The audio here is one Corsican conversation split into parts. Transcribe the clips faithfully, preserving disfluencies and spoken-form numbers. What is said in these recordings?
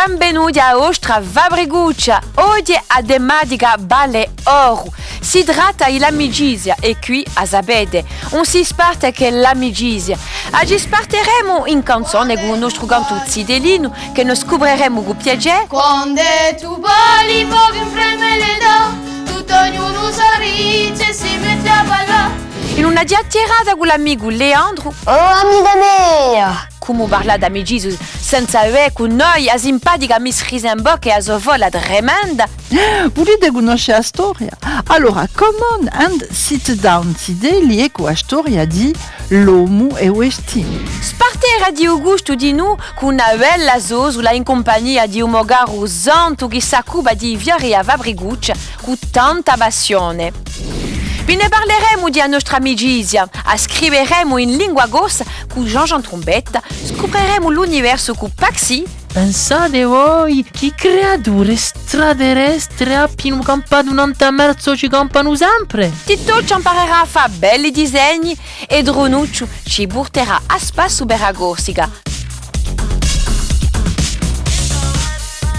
Benvenuti à a vostra Fabricuccia. Oghje a tematica vale oru. Si tratta di l'amicizia è quì, a sapete, ùn si sparte chè l'amicizia. A ci sparteremu in canzone cù u nostru cantu zitellinu chì no scupreremu cù piacè. Quand'è tù parli, pò chì freme le dà, tuttu ognunu sorride è si mette à ballà. In una chjachjarata cù l'amicu Leandru. Oh, amica mea! Cumu parlà d'amicizia senza avè cù noi a simpatica Miss Risenbock è a so fola tremenda? Vulete cunnosce a storia? Allora, come on and sit down, zitelli, eccu a storia di l'omu è u destinu. Spartera di u gustu dinù cù una bella sosula in cumpagnia di u mo caru Santu chì s'occupa di i fiori à a Fabricuccia cù tanta passione. Vi ne parleremu di a nostra amicizia, a scriveremu in lingua corsa cù Jean-Jean Trumbetta, scupreremu l'universu cù Paxi. Pensate voi chì creature straterrestre abbianu campatu nant'à Mersu o ci campanu sempre? Titoccia amparerà à fà belli disegni è Drunucciu ci purterà à spassu per a Corsica.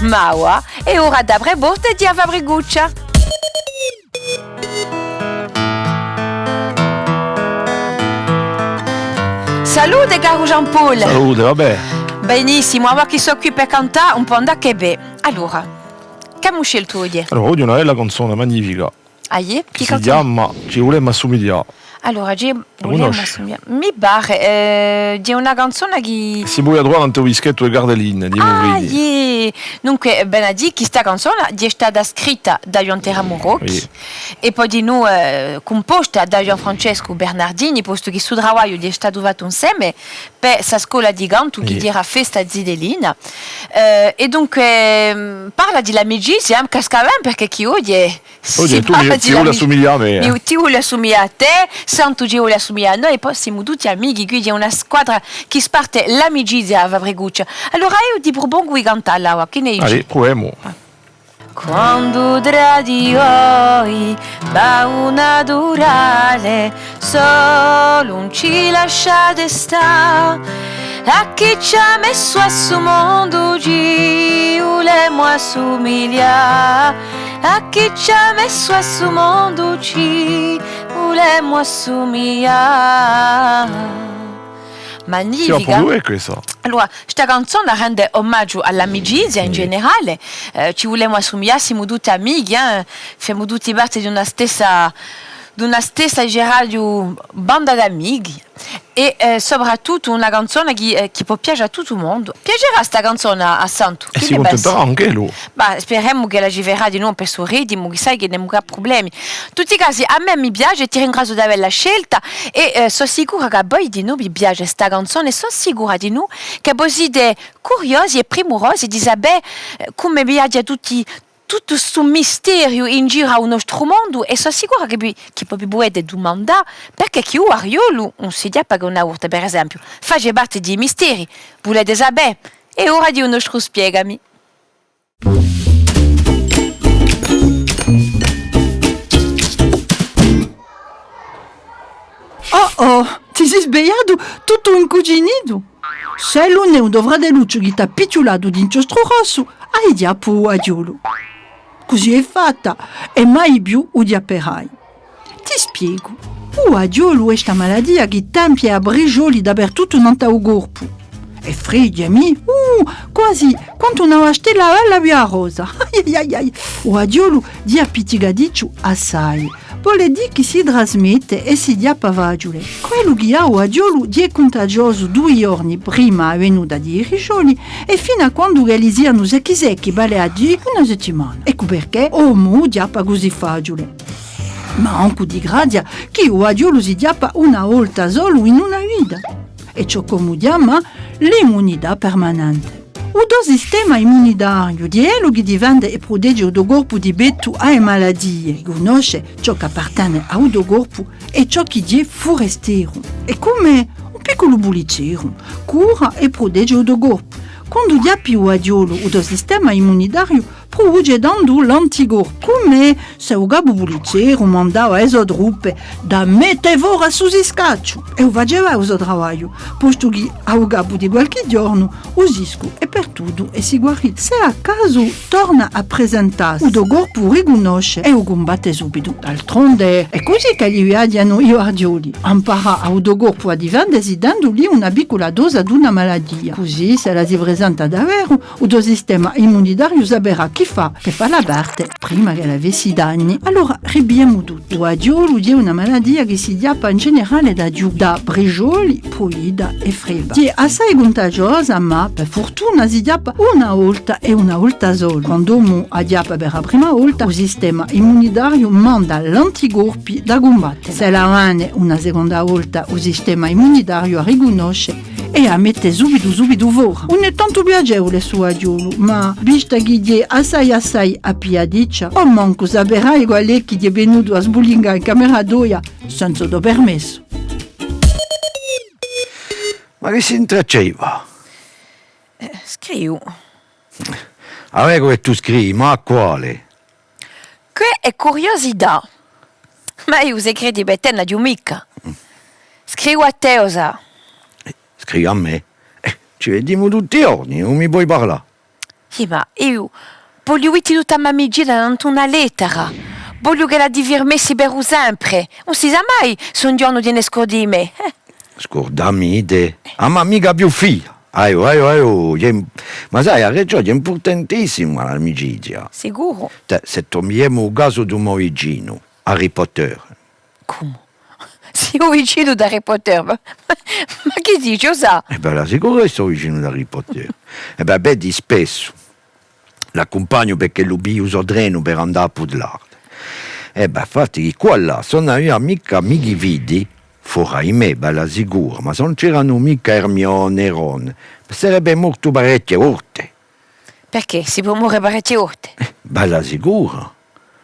Ma avà hè ora di apre e porte di a Fabricuccia. Salute, caru Jean-Paul! Salute, và bè? Benissimu, avà chì sò quì per cantà, ùn pò andà chè bè. Allora, ch'avemu sceltu oghje? Allora, oghje una bella canzona magnifica. Ah, iè? Chì canzona? Chì si chjama Ci vulemu assumiglià. Allora, ci vulemu assumiglià. Mi pare, eh, hè una canzona chì si pò truvà nant'à u dischettu di Gardelin, di Muvrini. Ah, iè. Dunque, eh, vene à dì chì sta canzona hè stata scritta da Ghjuvan Teramu Rocchi è po dinù, eh, cumposta da Ghjuvan Francescu Bernardini, postu chì stu travagliu hè statu fattu inseme per sta scola di cantu chì era Festa Zitellina. Eh, è dunque, mm, parla di l'amicizia, eh, casca bè, perchè chì oghje Oghje tù mi, ti voli assumiglià à mè, eh. Ti voli assumiglià à tè, Santu ci vole assumiglià à noi, è po simu tutti amichi, quì hè una squadra chì sparte l'amicizia à a Fabricuccia. Allora eiu ti prupongu di cantalla, và, chì ne dici? Allez, pruvemu. Quandu trà di voi và u naturale, solu ùn ci lasciate stà. À chì ci hà messu à stu mondu ci vulemu assumiglià. À chì ci hà messu à stu mondu ci vulemu assumiglià. Magnifica. Sì, ma puru hè questa. Allora, sta canzona rende omagiu à l'amicizia in generale. Eh, ci vulemu assumiglià, simu tutti amichi, eh, femu tutti parte d'una stessa, d'una stessa, diceraghju, banda d'amichi. È, eh, soprattuttu una canzona chì, eh, chì pò piace à tuttu u mondu. Piacerà sta canzona à Santu? È si cuntenterà anch'ellu. Ma speremu ch'ella ci ferà dinù per stu ritimu, chì sai chì ùn emu micca prublemi. In tutti i casi, à mè mi piace, ti ringraziu d'avella scelta è, eh, sò sicura chì à voi dinù vi piace sta canzona è sò sicura dinù chì voi site curiosi è primurosi di sapè, eh, cumu viaghja tutti tuttu stu misteriu in giru à u nostru mondu, è sò sicura chì vi, chì vo vi pudete dumandà perchè chì u variolu ùn si chjappa chè una volta, per esempiu. Face parte di i misteri. Vulete sapè? Hè ora di u nostru Spiegami. Oh, oh, ti sì svegliatu tuttu incucinitu? S'ellu ùn hè u to fratellucciu chì t'hà picciulatu d'inchjostru rossu, ai diappu u vaghjolu. Cusì hè fatta, è mai più u diapperai. Ti spiegu. U vaghjolu hè sta malatia chì tempie à brisgioli dapertuttu nant'à u corpu. È fridge, mì, uh, quasi quantu una vastella bella più arrosa. Ai, ai, ai, ai. U vaghjolu hè appiccicaticciu assai. Vole dì chì si trasmette è si diappa faciule. Quellu chì hà u vaghjolu hè cuntagiosu dui ghjorni prima à a venuta di i brisgioli è finu à quandu ch'elli sianu secchi secchi, vale à dì una settimana. Eccu perchè omu u diappa cusì faciule. Ma ancu di grazia chì u vaghjolu si diappa una volta solu in una vita. Hè ciò ch'omu chjama l'immunità permanente. U to sistema immunitariu, hè ellu chì difende è prutege u to corpu di pettu à e malatie, cunnosce ciò ch'appartene à u to corpu è ciò chì hè furesteru. Hè cum'è un picculu pulizzeru, cura è prutege u to corpu. Quandu diappi u vaghjolu, u to sistema immunitariu Pruduce tandu l'anticorpu, cum'è s'è u capu pulizzeru mandava e so truppe da mette fora stu siscacciu. È u faceva u so travagliu, postu chì à u capu di qualchì ghjornu u siscu hè perdutu è si guarisce. S'è à casu torna à presentassi, u to corpu u ricunnosce è u cumbatte subitu. D'altronde hè cusì ch'elli viaghjanu i varghjoli, amparà à u to corpu à difendesi danduli una piccula dosa d'una malatia. Cusì, s'ella si presenta daveru, u to sistema immunitariu saperà chì fà, per falla parte, prima ch'ella fessi danni. Allora, ripigliemu tuttu. U varghjolu hè una malatia chì si chjappa in generale da ghjù, da brisgioli, pruita è frebba. Hè assai cuntagiosa, ma per furtuna si chjappa una volta è una volta sola. Quand'omu a chjappa per a prima volta, u sistema immunitariu manda l'anticorpi da cumbatte. S'ella vene una seconda volta, u sistema immunitariu a ricunnosce è a mette subitu, subitu fora. Ùn hè tantu piacevule stu varghjolu, ma vista chì hè assai, assai appigliaticcia, omancu saperai qual hè chì hè venutu à sbullingà in camera toia senza u to permessu. Ma chì si intraccia? Eh, scrivu. Avà chì tù scrivi, ma à quale? Què hè curiosità. Ma eiu secreti per tè ùn n'aghju micca. Scrivu à tè, o sà. Eh, scrivi à mè. Eh, ci vidimu tutti i ghjorni, ùn mi poi parlà. Sì, ma eiu vogliu vitti tutta a m'amicizia nant'à una lettera. Vogliu ch'ella ti firmessi per u sempre. Ùn si sà mai s'un ghjornu ti ne scordi di mè. Eh. Scurdà mi di tè? A m'amica più fida. Aiò, aiò, aiò, hè im-, ma sai, hà ragiò, hè impurtantissima l'amicizia. Sicuru. Tè, s'è tù mi dici u casu di u mo vicinu, Harry Potter. Cumu? Sì u vicinu d'Harry Potter? Ma, ma, ma chì dici, o sà? Eh bè, bella sicura chì sò vicinu d'Harry Potter. Eh bè, bè, di spessu. L'accumpagnu perch'ellu piglia u so trenu per andà à Poudlard. È bè, fatti chì quallà, s'ùn avia micca amichi fidi, fora di mè, bella sicura, ma s'ùn c'eranu micca Hermione è Ron, sarebbe mortu parechje volte. Perchè? Si pò more parechje volte? Eh, bella sicura.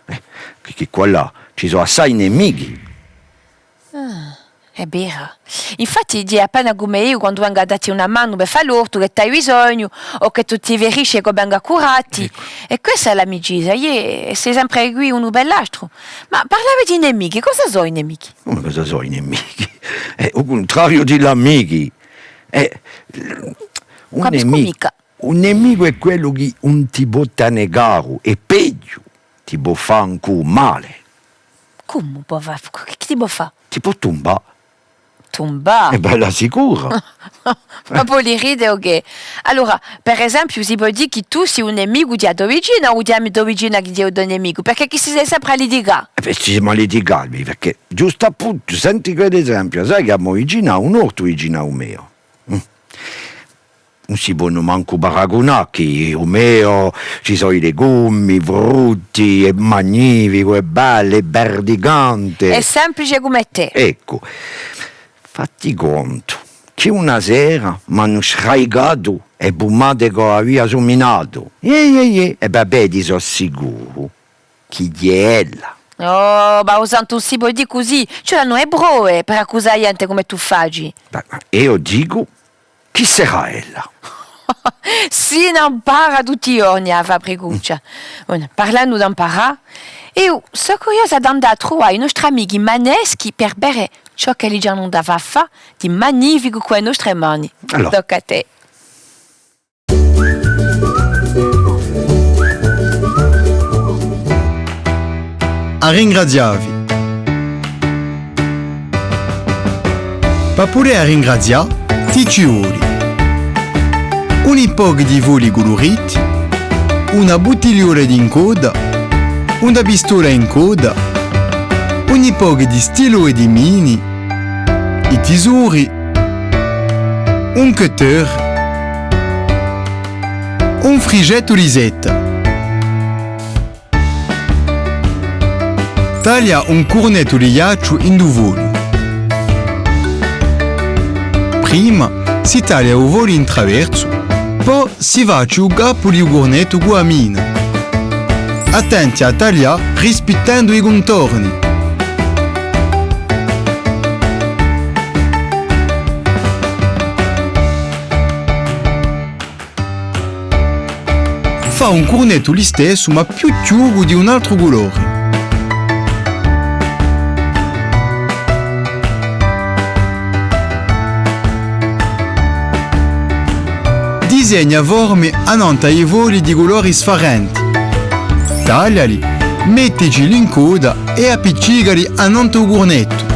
Eh, chì, chì quallà ci sò assai nemichi. Ah. Hè vera. Infatti, hè appena cum'è eiu quandu vengu à datti una manu per fà l'ortu, chì t'hai bisognu, o chì tù ti ferisci è ch'o vengu à curati. Eccu. È questa hè l'amicizia, iè, esse sempre quì unu per l'altru. Ma parlavi di nemichi, cosa sò i nemichi? Cumu cosa sò i nemichi? Hè u cuntrariu di l'amichi. Hè un nemicu. Capiscu micca. Un nemicu hè quellu chì ùn ti pò tene caru, è peghju, ti pò fà ancu male. Cumu pò fà? Chì ti pò fà? Ti pò tumbà. Tumbà? È bella sicura. Ma voli ride o chè? Allora, per esempiu, si pò dì chì tù sì un nemicu di a to vicina o di a to vicina chì hè u to nemicu, perchè chì si sè sempre à litigà. È bè, si semu à litigà, perchè ghjustu à puntu, senti chì ad esempiu, sai chì a mo vicina hà un ortu vicinu à u meiu. Mm. Ùn si ponu mancu paragunà, chì u meiu ci sò i legumi, i frutti, hè magnificu, hè bellu, hè verdicante. Hè semplice cum'è tè. Eccu. Fatti contu chì una sera m'anu sraicatu e pumate ch'o avia suminatu. Iè, iè, iè. È bè, bè, ti sò sicuru chì hè ella. Oh, ma o Santu, ùn si pò dì cusì. Ci vole à ùn hè prove per accusà a ghjente cum'è tù faci. Ma, ma eiu dicu, chì sarà ella? Si n'ampara tutti i ghjorni a Fabricuccia. Bon, parlendu d'amparà, eiu sò curiosa d'andà à truvà i nostri amichi maneschi per vede ciò ch'elli ci anu da fà fà di magnificu cù e nostre mani. Allora. Tocca à tè. À ringrazià vi. Pà pudè ringrazià, ti ci voli un pocu di fogli culuriti, una buttigliola d'incodda, una pistola incodda, un pocu di stilo è di mini, i tisori, un cutter, un frisgettu di seta. Taglia un curnettu di ghjacciu in dui fogli. Prima si taglia u fogliu in traversu, po si faci u capu di u curnettu cù a mina. Attenti à taglià rispittendu i cuntorni. Fà un curnettu listessu, ma più chjucu di un altru culore. Disegna forme annant'à i fogli di culori sfarenti. Tagliali, metticili in coda è appiccicali annant'à u curnettu.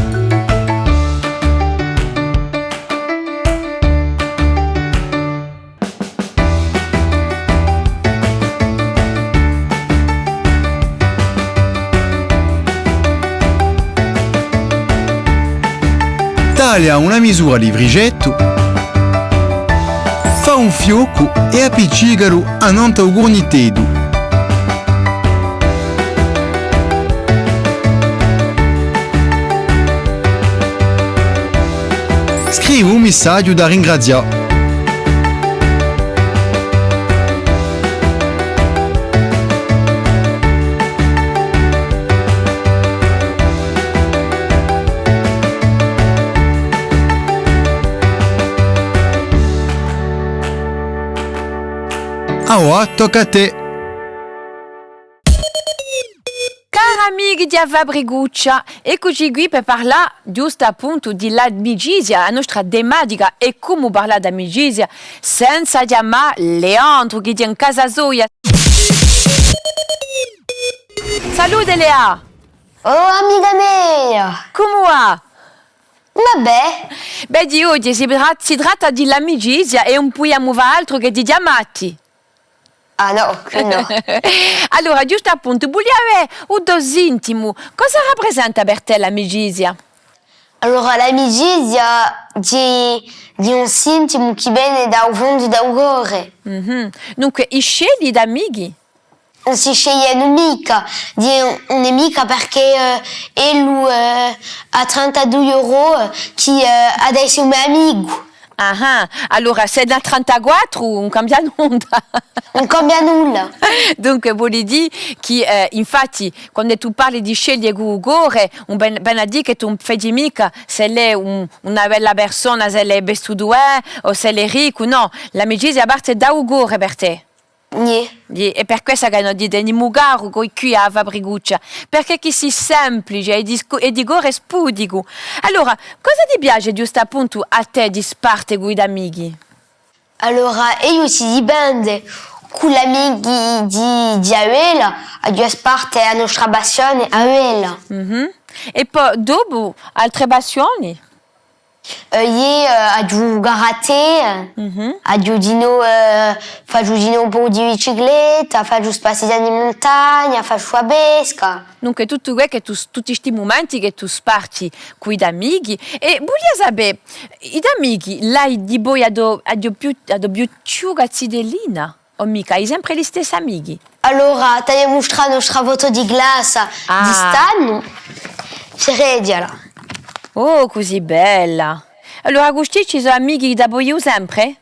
Taglia una misura di frigettu, fà un fioccu è appiccicalu annant'à u curniteddu. Scrivi un missaghju da ringrazià. Avà, tocca à tè! Cari amichi di a Fabricuccia, eccuci quì per parlà ghjustu appuntu di l'amicizia, a nostra tematica hè cumu parlà d'amicizia senza chjamà Leandru chì hè in casa soia. Salute Lea! Oh, amica mia! Cumu và? Vabbè. Bè, di oghje si tra-, si tratta di l'amicizia è ùn pudiamu fà altru chè di chjamatti. Ah nò, quì nò. Allora, ghjustu appuntu, vulia avè u to sintimu. Cosa rappresenta per tè l'amicizia? Allora, l'amicizia hè, hè un sintimu chì vene da u fondu da u core. Mhm. Dunque, i scegli d'amichi? Ùn si sceglienu micca, hè, ùn hè micca perchè, eh, ellu, eh, hà trentadui euro, eh, chì, eh, hà da esse u me amicu. Ah, allora, s'è n'hà trentaquattru, ùn cambia nunda. Ùn cambia nulla. Dunque, voli dì chì, eh, infatti, quand'è tù parli di sceglie cù u core, ùn ven-, vene à dì chì tù ùn vedi micca s'ellu hè un, una bella persona, s'ellu hè vestutu bè, o s'ellu hè riccu, nò. L'amicizia parte da u core per tè. Iè. Iè, hè per quessa chì noi ti tenimu caru quì, quì à a Fabricuccia, perchè chì sì simplice è di scu-, è di core sputicu. Allora, cosa ti piace ghjustu appuntu à tè di sparte cù i to amichi? Allora, eiu si dipende, cù l'amichi di, di a vela, aghju da sparte a nostra passione, a vela. Mhm. È po dopu, altre passioni? Eh, iè, eh, aghju karate, eh, aghju dinò, eh, facciu dinò un pocu di bicicletta, facciu spassighjate in muntagna, facciu a pesca. Dunque, tuttu què chì tù, tutti sti mumenti chì tù sparti cù i to amichi. È vulia sapè, i to amichi, l'hai dipoi a to, a to più, a to più chjuca zitellina? O micca, hai sempre i stessi amichi? Allora, t'aghju da mustrà a nostra foto di classa di st'annu. Fideghjala. Oh, cusì bella! Allora, custì ci sò amichi chì t'avii sempre?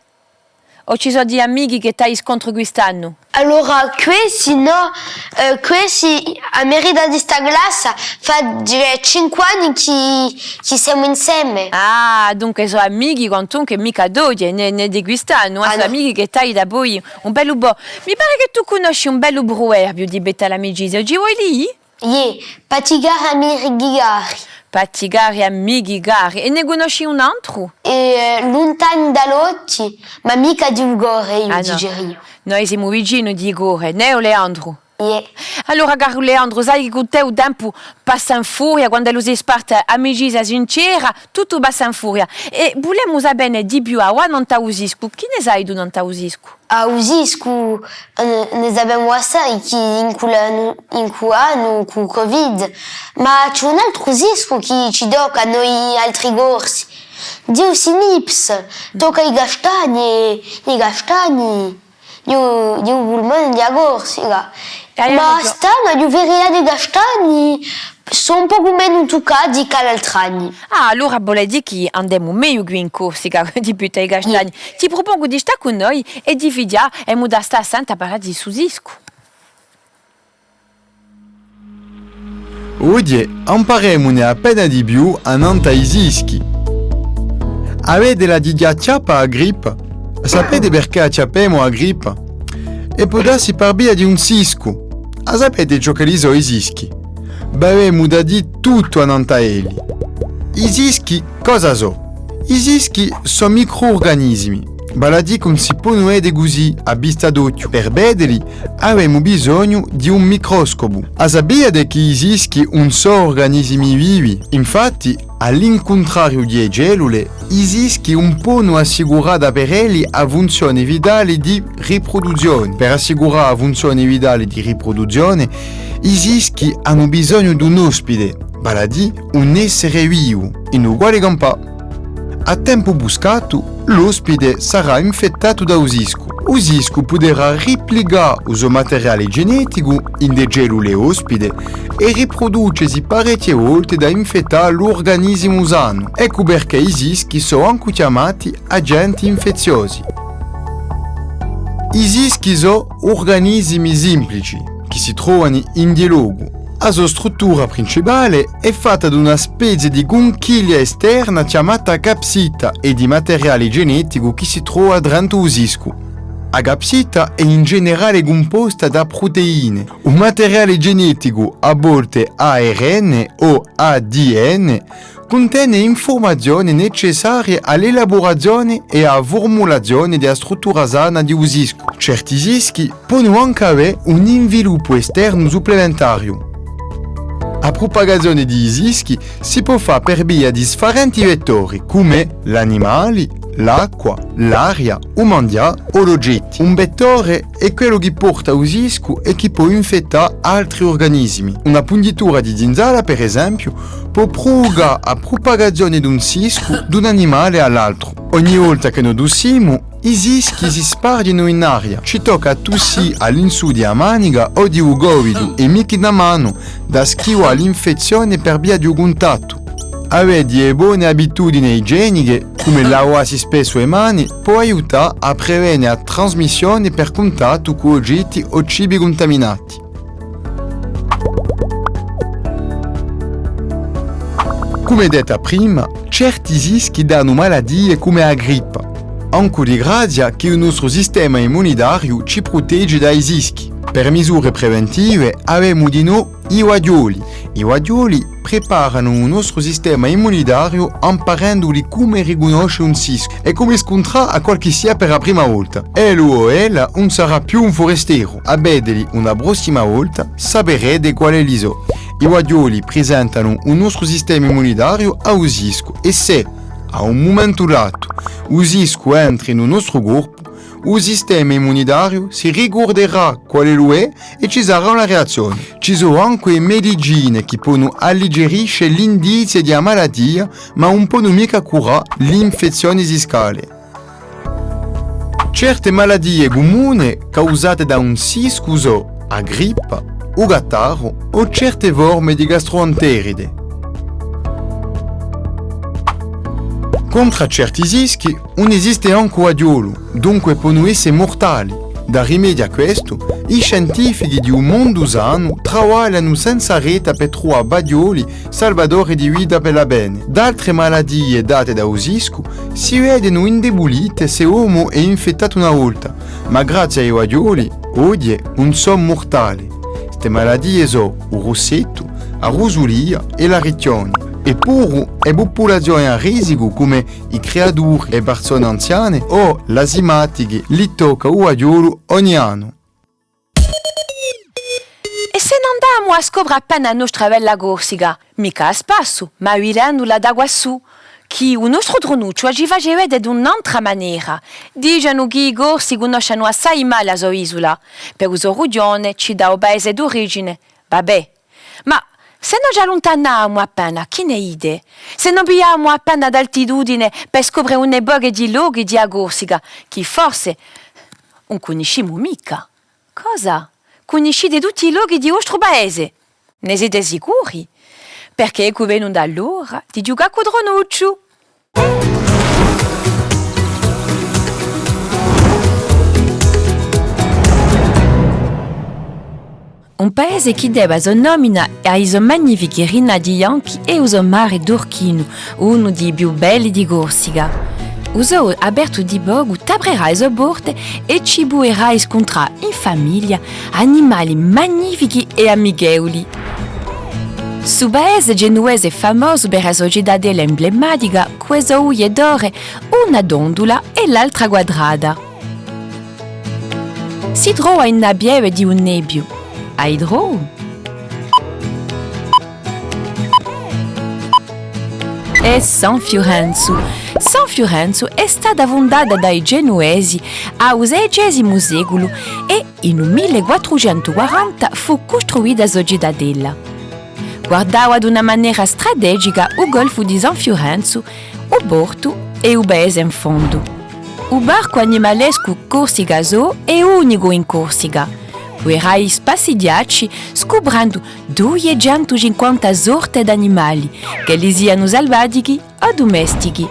O ci sò di amichi chì t'hai scontru quist'annu? Allora, quessi nò, eh, quessi, a merita di sta classa, face cinque anni chì, chì semu inseme. Ah, dunque sò amichi quantunque micca d'oghje, nè, nè di quist'annu, ma sò amichi chì t'hai dapoi un bellu po. Mi pare chì tù cunnosci un bellu pruverbiu di pettu à l'amicizia, u ci voli lì? Iè, faticari amichi cari. Faticari amichi cari. È ne cunnosci un antru? È, eh, luntani da l'ochji, ma micca di u core, eiu dicerìa. Noi simu vicini di core, nè, o Leandru? Iè. Allora, caru Leandru, sai chì cù tè u tempu passa in furia, quand'ellu si sparte amicizia sincera, tuttu passa in furia. È vulemu sapene di più, avà nant'à u siscu, chì ne sai tù nant'à u siscu? À u siscu, eh, ne sapemu assai chì incù l'annu, incù l'annu, cù u Covid, ma ci hè un altru siscu chì ci tocca à noi altri Corsi. Hè u SINIPS, tocca i castagni, i castagni. Hè u, hè u pulmone di a Corsica. Ma st'annu, hè u feriatu di castagni, sò un pocu menu tuccati chè l'altr'anni. Ah, allora vole dì chì andemu megliu quì in Corsica di pettu à i castagni. Ti prupongu di stà cù noi è di fighjà, emu da stà à sente à parlà di stu siscu. Oghje amparemune appena di più annant'à i sischi. Avete digià acchiappatu a grippa? Sapete perchè acchiappemu a grippa? è pò dassi par via di un siscu. A sapete ciò ch'elli sò i sischi? V'avemu da dì tuttu annant'à elli. I sischi cosa sò? I sischi sò microurganisimi, vale à dì ch'ùn si ponu vede cusì à vista d'ochju. Per vedeli avemu bisognu di un microscopu. A sapiate chì i sischi ùn sò urganisimi vivi? Infatti, à l'incuntrariu di e cellule, i sischi ùn ponu assicurà da per elli a funzione vitale di ripruduzione. Per assicurà a funzione vitale di ripruduzione, i sischi anu bisognu d'un ospite, vale à dì un essere vivu, in u quale campà. À tempu buscatu, l'ospite sarà infettatu da u siscu. U siscu puderà riplicà u so materiale geneticu in e cellule ospite è ripruducesi parechje volte da infettà l'urganisimu sanu. Eccu perchè i sischi sò ancu chjamati agenti infezziosi. I sischi sò urganisimi simplici, chì si trovani in di locu. A so struttura principale hè fatta d'una spezia di cunchiglia esterna chjamata capsita è di materiale geneticu chì si trova drentu u siscu. A capsita hè in generale cumposta da pruteine. U materiale geneticu, à volte A R N o A D N, cuntene infurmazione necessarie à l'elaburazione è à a furmulazione di a struttura sana di u siscu. Certi sischi ponu ancu avè un inviluppu esternu supplementariu. A prupagazione di i sischi si pò fà per via di sfarenti vettori, cum'è l'animali, l'acqua, l'aria, u manghjà o l'ogetti. Un vettore hè quellu chì porta u siscu è chì pò infettà altri urganisimi. Una punghjitura di zinzala, per esempiu, pò pruvucà a prupagazione d'un siscu d'un animale à l'altru. Ogni volta chì no tussimu, i sischi si sparghjinu in aria. Ci tocca à tussì à l'insù di a manica o di u govidu è micca in a manu, da schivà l'infezzione per via di u cuntattu. Avè di e bone abitudine igieniche, cum'è lavassi spessu e mani, pò aiutà à prevene a trasmissione per cuntattu cù ogetti o cibi cuntaminati. Cum'è detta prima, certi sischi danu malatie cum'è a grippa. Ancu di grazia chì u nostru sistema immunitariu ci prutege da i sischi. Per misure preventive avemu dinò i vaghjoli. I vaghjoli preparanu u nostru sistema immunitariu amparenduli cumu ricunnosce un siscu è cumu scuntrà à qualchissia per a prima volta. Ellu o ella ùn sarà più un furesteru. À vedeli una prossima volta, saperete quale elli sò. I vaghjoli prisentanu u nostru sistema immunitariu à u siscu è sè, à un mumentu datu, u siscu entra in u nostru corpu, u sistema immunitariu si ricurderà quale ellu hè è ci sarà una reazzione. Ci sò ancu e medicine chì ponu alliggerisce l'indizie di a malatia, ma ùn ponu micca curà l'infezzione siscale. Certe malatie cumune causate da un siscu sò a grippa, u catarru o certe forme di gastroenterite. Contr'à certi sischi ùn esiste ancu u vaghjolu, dunque ponu esse murtali. Da rimedià à questu, i scientifichi di u mondu sanu travaglianu senza retta per truvà vaghjoli salvadori di vita per l'avvene. D'altre malatie date da u siscu si vedenu indebulite s'è omu hè infettatu una volta, ma grazia à i vaghjoli, oghje ùn sò murtali. Ste malatie sò u russettu, a rusulia è l'aricchione. È puru e pupulazione à risicu, cum'è i criaturi è e parsone anziane o l'asimatichi, li tocca u vaghjolu ogni annu. È s'è n'andamu à scopre appena a nostra bella Corsica, micca à spassu, ma videndu la da quassù, chì u nostru Trunucciu a ci face vede d'un'antra manera. Dicenu chì i Corsi cunnoscenu assai male a so isula, per u so rughjone, cità o paese d'origine. Vabbè. Ma s'è no ci alluntanamu appena, chì ne dite? S'è no pigliamu appena d'altitudine per scopre une poche di lochi di a Corsica, chì forse ùn cunniscimu micca. Cosa? Cunniscite tutti i lochi di u vostru paese? Ne site sicuri? Perchè eccu vene l'ora di ghjucà cù Trunucciu! Un paese chì deve a so nomina à i so magnifichi rinaghji bianchi è u so mare turchinu, unu di i più belli di Corsica. U zoo apertu di pocu t'apriria e so porte è ci puderai scuntrà in famiglia animali magnifichi è amichevuli. Stu paese genuvese hè famosu per a so citadella emblematica, cù e so ghjelle d'oru, una tondula è l'altra quadrata. Si trova in a pieve di u Nebbiu. A i trovu? Hè San Fiurenzu. San Fiurenzu hè stata fundata da i Genuvesi à u sedicesimu seculu è in u mille quattrucentu quaranta fù custruita a so citadella. Guardava d'una manera strategica u golfu di San Fiurenzu, u portu è u paese in fondu. U parcu animalescu Corsica Zoo hè unicu in Corsica. Puderai spassighjacci scuprendu duiecentu cinquanta sorte d'animali, ch'elli sianu salvatichi o dumestichi.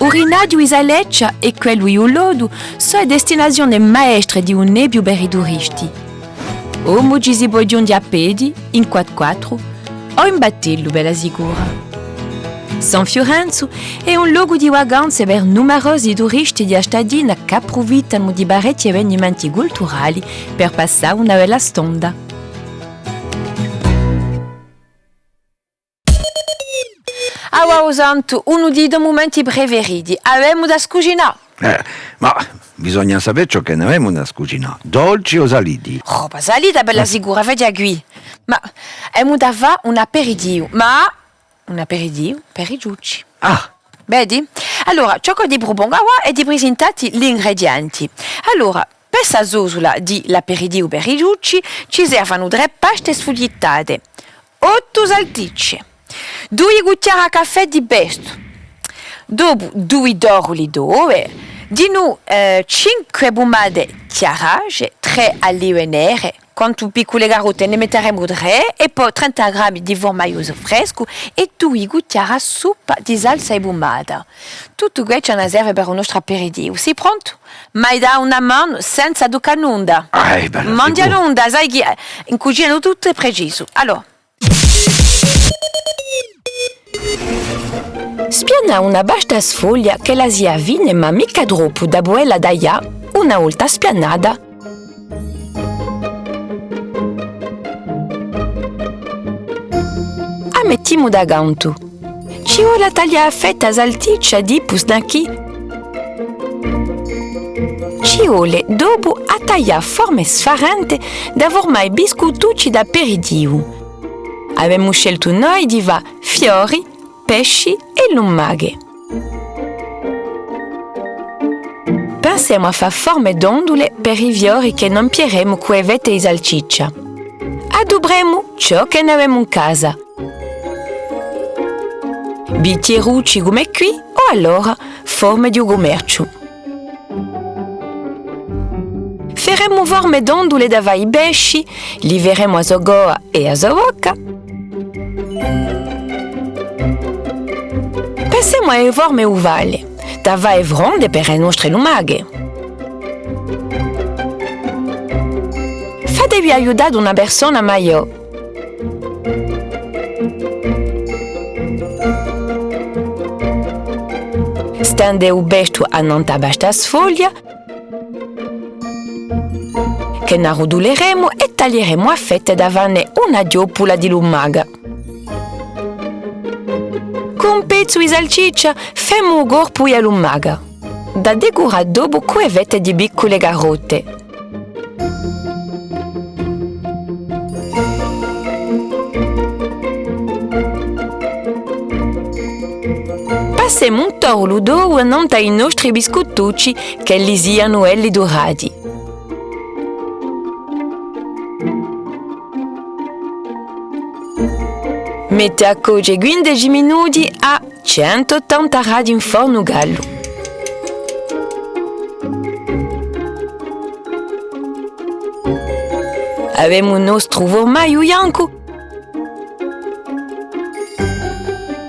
U Rinaghju di Saleccia è quellu di u Lodu sò e destinazione maestre di u Nebbiu per i turisti. Omu ci si pò ghjunghje à pedi, in quattru quattru o in battellu, bella sicura. San Fiurenzu hè un locu di vacanze per numerosi turisti di a statina ch'apprufittanu di parechji evenimenti culturali per passà una bella stonda. Avà, o Santu, unu di i to mumenti preferiti, avemu da scucinà! Eh, ma bisogna sapè ciò chì n'avemu da scucinà, dolci o saliti? Roba salita, bella sicura, vedi quì. Ma emu da fà un aperitivu, ma un aperitivu per i ciucci. Ah! Vedi? Allora, ciò ch'o ti prupongu avà hè di prisintatti l'ingredienti. Allora, per sta sosula di l'aperitivu per i ciucci, ci servenu trè paste sfugliettate, ottu salticce, dui cuchjari à caffè di pestu, dopu dui toruli d'ove, dinù, eh, cinque pumate chjarace, trè alive nere, quantu piccule carotte, ne metteremu trè, è po trenta grammi di furmagliu frescu è dui cuchjari à suppa di salsa di pumata. Tuttu què ci hà da serve per u nostru aperitivu. Sì prontu? M'hai da dà una manu senza tuccà nunda. Ah, hè bellu. Manghja sicuru. Nunda, sai chì, eh, in cucina tuttu hè precisu. Allora. Spiana una pasta sfoglia ch'ella sia fine, ma micca troppu, da pudella taglià, una volta spianata, a mettimu da cantu. Ci vole à taglià à fette a salticcia, dippu, snacky. Ci vole dopu à taglià forme sfarente da furmà i biscuttucci d'aperitivu. Avemu sceltu noi di fà fiori, pesci è lumache. Pensemu à fà forme d'ondule per i fiori chì n'empieremu cù e fette di salciccia. Adupremu ciò chì n'avemu in casa. Bichjerucci cum'è quì, o allora forme di u cummerciu. Feremu forme d'ondule da fà à i pesci, li feremu a so coda è a so bocca. Pensemu à e forme uvale, da fà e fronde per e nostre lumache. Fatevi aiutà da una persona maiò. Stende u pestu annant'à a pasta sfoglia, chì n'arrutuleremu è taglieremu à fette da fanne una ghjoppula di lumaca. Cù un pezzu di salciccia femu u corpu di a lumaca, da decurà dopu cù e fette di piccule carotte. Passemu un torlu d'ovu annant'à i nostri biscuttucci, ch'elli sianu belli durati. Mette à coce quindeci minuti à centu ottanta gradi in fornu caldu. Avemu u nostru furmagliu biancu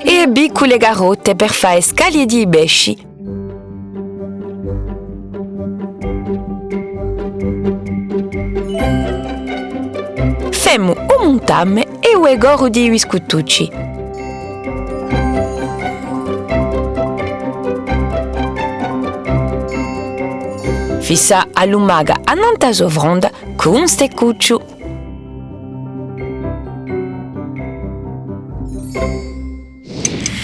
è e piccule carotte per fà e scaglie di i pesci. Femu u muntame è u decoru di i biscuttucci. Pissà à lumaca annant'à a so fronda cù un steccucciu.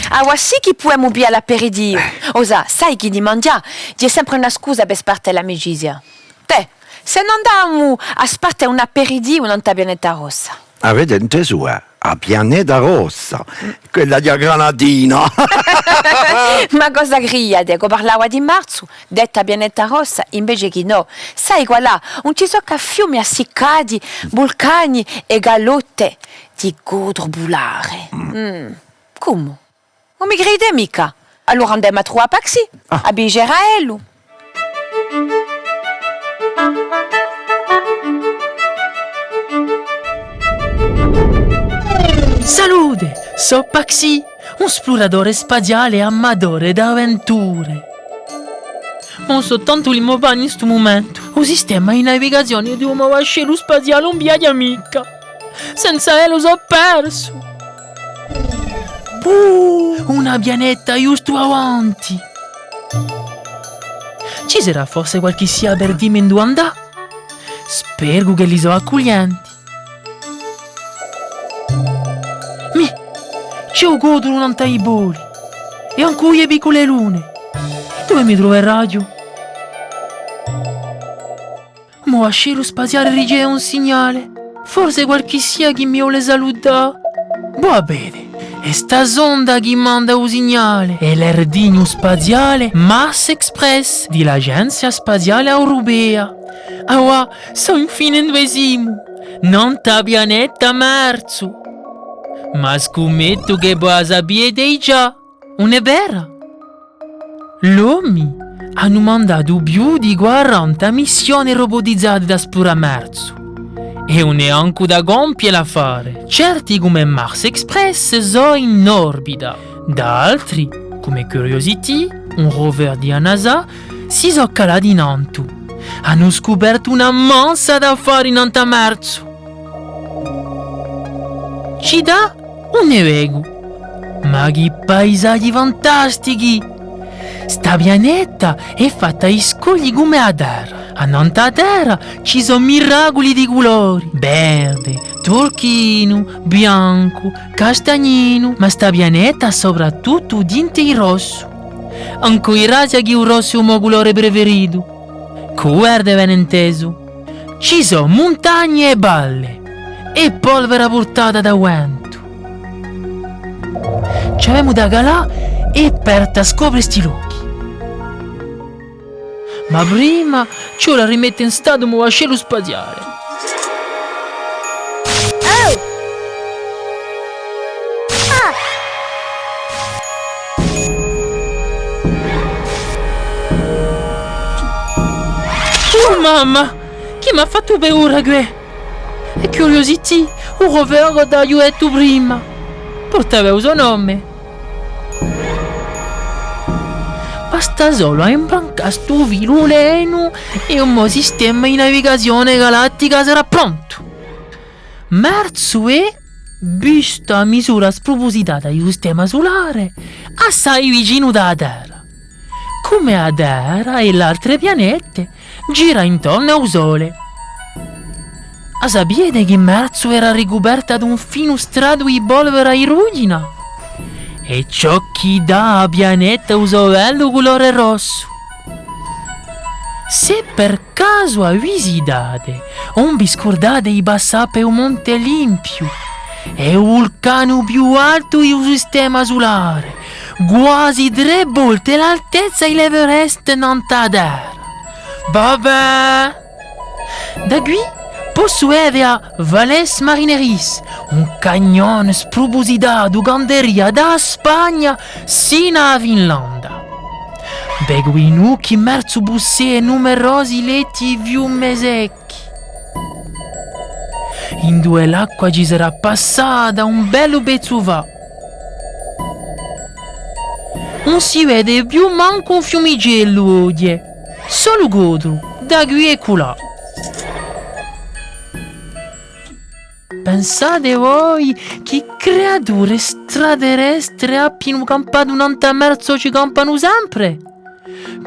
Avà sì chì pudemu piglià l'aperitivu. O sà, sai chì di manghjà hè sempre una scusa per sparte l'amicizia. Tè, s'è no andavamu à sparte un aperitivu nant'à a Pianeta Rossa. Avete intesu, eh? A Pianeta Rossa, quella di a Granatina. Ma cosa cridiate, ch'o parlava di Marzu, detta Pianeta Rossa, invece chì nò. Sai qual hè? Ùn ci sò cà fiumi assiccati, vulcani è calotte di codru pulare. Mm. Cumu? Ùn mi cridite micca? Allora andemu à truvà Paxi, à piglià à ellu. Salute! Sò Paxi, un spluratore spaziale amatore d'avventure. Ùn sò tantu li mo panni in stu mumentu. U sistema di navigazione di u mo vascellu spaziale ùn viaghja micca. Senza ellu sò persu. Buh! Una pianeta ghjustu avanti. Ci serà forse qualchissia per dì mi induve andà? Speru ch'elli sò accuglienti. Mì, ci hè u codru nant'à i poli. È ancu e piccule lune. Induve mi truveraghju? U mo vascellu spaziale riceve un signale. Forse qualchissia chì mi vole salutà. Và à vede, hè sta sonda chì manda u signale. Hè l'erdignu spaziale Mars Express di l'Agenzia Spaziale Europea. Avà, sò infine induve simu. Nant'à a pianeta Marzu. Ma scummettu chì vo a sapete digià. Ùn hè vera? L'omi anu mandatu più di quaranta missione robotizate da splurà Marzu. È ùn hè ancu da compie l'affare. Certi, cum'è Mars Express, sò in orbita. D'altri, cum'è Curiosity, un rover di a NASA, si sò calati in antu. Anu scupertu una mansa d'affari nant'à Marzu. Cità ùn ne vecu. Ma chì paisaghji fantastichi! Sta pianeta hè fatta di scogli cum'è a terra. Annant'à a terra ci sò miraculi di culori. Verde, turchinu, biancu, castagninu, ma sta pianeta sopratuttu tinta di rossu. Ancu grazie chì u rossu hè u mo culore preferitu. Cù u verde ben intesu. Ci sò muntagne è valle, è polvera purtata da u ventu. Ci avemu da calà è parte à scopre sti lochi. Ma prima ci vole à rimette in statu u mo vascellu spaziale. Oh! Ah! Oh, mamma! Chì m'hà fattu paura què? Hè Curiosity, u rover ch'o t'aghju dettu prima. Purtava u so nome. Basta solu à imbrancà stu filu lenu è u mo sistema di navigazione galattica sarà prontu. Marzu hè, vista a misura sprupusitata di u sistema sulare, assai vicinu da a Terra. Cum'è a Terra è l'altre pianete, gira intornu à u Sole. A sapete chì Marzu era ricuperta d'un finu stratu di polvera di rughjina? Hè ciò chì dà à a pianeta u so bellu culore rossu. S'è per casu a visitate, ùn vi scurdate di passà per u Monte Olimpiu, hè u vulcanu più altu di u sistema sulare, guasi trè volte l'altezza di l'Everest nant'à a Terra. Vabbè! Da quì possu vede a Valles Marineris, un cagnone sprupusitatu ch'anderia da a Spagna sinu à a Finlandia. Vecu in u chì Marzu pussede numerosi letti di fiume secchi, induve l'acqua ci sarà passata un bellu pezzu fà. Ùn si vede più mancu un fiumicellu oghje, solu codru, da quì è culà. Pensate voi chì creature straterrestre abbianu campatu nant'à Marzu o ci campanu sempre?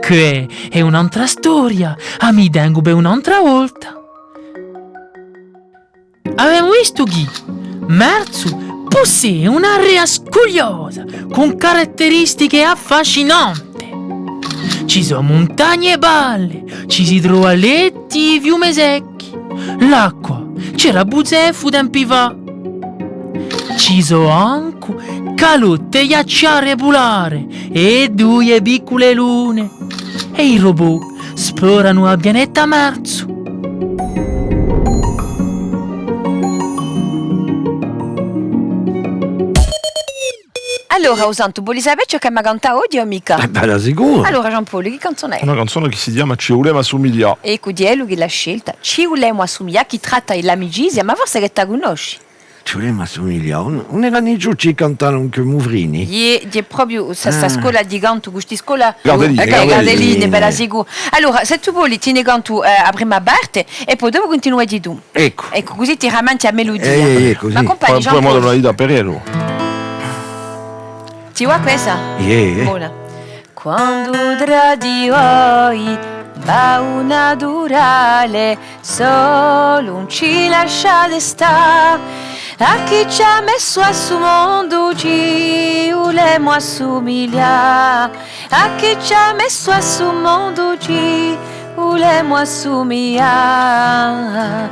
Què hè un'antra storia, a mi tengu per un'antra volta. Avemu vistu chì Marzu pussede un'area scugliosa, cù caratteristiche affascinanti. Ci sò muntagne balle, ci si trova letti di fiume secchi. L'acqua c'era buzeffu tempi fà. Ci sò ancu calotte ghjacciare pulare è duie piccule lune. È i robot sploranu a pianeta Marzu. Allora, o Santu, voli sapè ciò ch'emu da cantà oghje o micca? Eh, bella sicura. Allora, Jean-Paul, chì canzona hè? Una canzona chì si chjama Ci vulemu assumiglià. È cù ellu chì l'hà scelta, Ci vulemu assumiglià, chì tratta di l'amicizia, ma forse chì tù a cunnosci. Ci vulemu assumiglià. Ùn, ùn era nicciu chì cantava cù Muvrini? Iè, iè, propiu sta, sta scola di cantu, questa scola Cardellini, eh, Cardellini, bella sicura. Allora, s'è tù voli, ti ne cantu, eh, a prima parte è po dopu cuntinueghji tù. Eccu. Eccu, cusì ti ramenti a meludia. Eh, eh, eh, cusì. Ma compagni, Jean-Paul. Poi, poi, modalità per ellu. Ti và questa? Iè, iè. Bona. Quandu trà di voi và u naturale, solu ùn ci lasciate stà. À chì ci hà messu à stu mondu ci vulemu assumiglià. À chì ci hà messu à stu mondu ci vulemu assumiglià.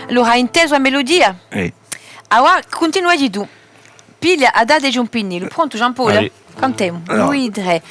Allora, hai intesu a meludia? Eh. Avà, cuntinueghji tù. Piglia a Dateci un pinnellu. Prontu, Jean-Paul? Allez. Cantemu. Allora. Dui, trè.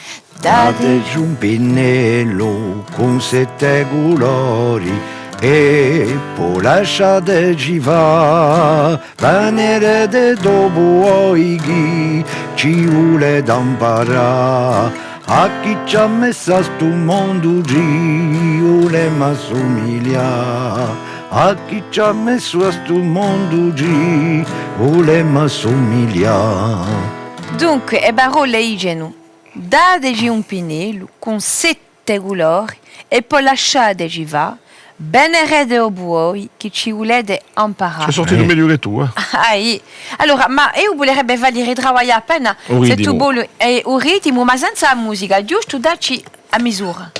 Dateci un pinnellu cù sette culori è po lasciateci fà. Viderete dopu voi chì ci vulete amparà. À chì ci hà messu à stu mondu ci vulemu assumiglià. À chì ci hà messu à stu mondu ci vulemu assumiglià. Dunque, e parolle dicenu: dateci un pinnellu cù sette culori è po lasciateci fà, viderete dopu voi chì ci vulete amparà. Ci hè sortitu megliu chè tù, eh? Ah, iè. Allora, ma eiu vulerebbe falli ritravaglià appena, s'è tù voli, eh, u ritimu, ma senza a musica, ghjustu dacci a misura.